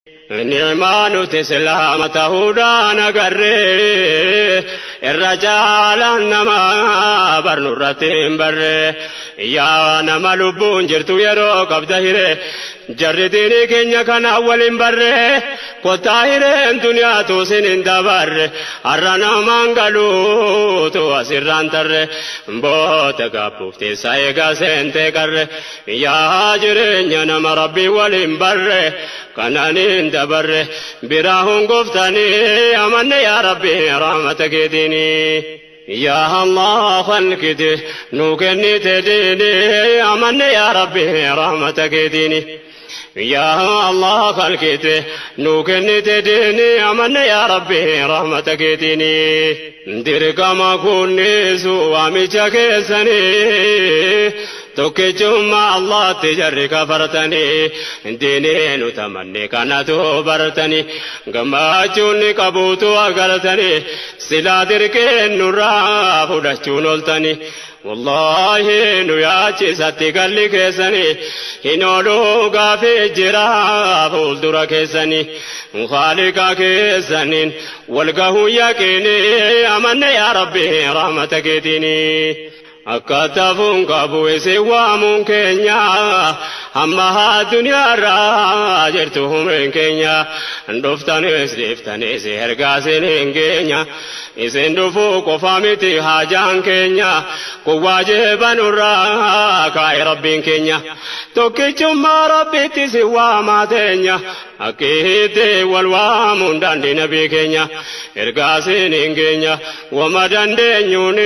Ni'maa nuti Islaama ta'uudhaan agarree, irra caalaan namaa barnu irratti hin barre. Yaa nama lubbuun jirtu, yeroo qabda hiree, jarri diinii keenya kanaan waliin barre. Kottaa, hireen duniyaatu sin hin dabarre. Har'a namaan galuutu asirraan tarre, boota gaabbuuf teessa eegaa seentee qarre. Yaa jireenya nama Rabbii waliin barre, kananiin dabarre, biraa hongoftanii amanne, yaa Rabbi, rahmata keetiinii. Yaa Allah, khalqite nu kennite diini, amanne, yaa Rabbi, rahmata keetiini. Yaa Allah, khalqite nu kennite diini, amanne, yaa Rabbi, rahmata keetiini. Dirqama kunnisu waamicha keessanii, tokkichummaa Allaatti jarri kafartanii, diinii nu tamanne kanatu bartanii, gammachuun ni qabuutu agartanii, silaa dirqeen nurraa fudhachuun oltanii. Wallaahi, nu yaachisatti galli keessanii hin ooluu, gaafii jira fuuldura keessanii. Khaaliqa keessaniin wal gahuu yaqiinii, amanne, yaa Rabbi, rahmata keetiinii. Akka tafuun qabu isin waamuun keenya, hamma addunyaarraa jirtu humriin keenya. Dhuftanis dhiiftanis ergaa isiniin keenya, isin dhufuu qofa miti haajaan keenya. Kun waajiba nurraa kaa'e Rabbiin keenya, tokkichummaa Rabbitti isin waamaa teenya. Akkiitti wal waamuun daandii nabii keenya, ergaa isiniin keenya wama dandeenyuun,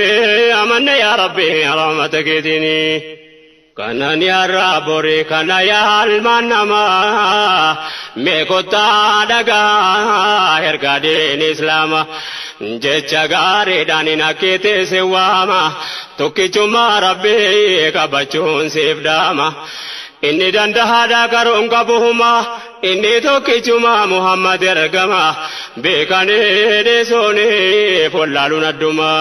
amanne, yaa Rabbi, rahmata keetiini. Kanan yarraa bori kana, yaa ilmaan namaa, mee kottaa dhagaa ergaa diin Islaama. Jecha gaariidhaan hin akkiitti si waama, tokkichummaa Rabbii qabachuun siif dhaama. Inni dandahaadha, karoon qabuhuma, inni tokkichuma, Muhammad ergama. Beekanii dhiisuuniif wallaaluun adduma.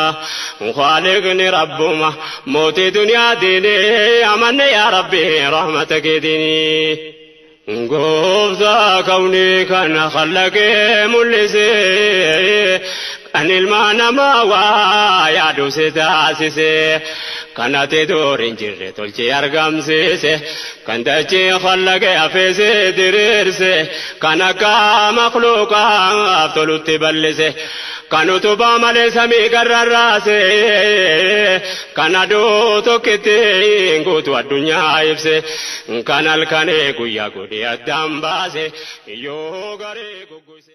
Khaaliqni Rabbuma, mootii duniyaa diinii, amanne, yaa Rabbi, rahmata keetiinii. Gooftaa kawnii kana khallaqee mul'isee, kan ilma namaa waa yaadu si taasise, kan ati dur hin jirre tolchee argamsiise, kan dachee khallaqee hafeesee diriirse, kan akka makhluuqaaf tolutti bal'ise, kan utubaa malee samii garrarraase, kan aduu tokkitti guutuu addunyaa ibse, kan halkanii guyyaa godhee addaan baase, yoo garee goggose.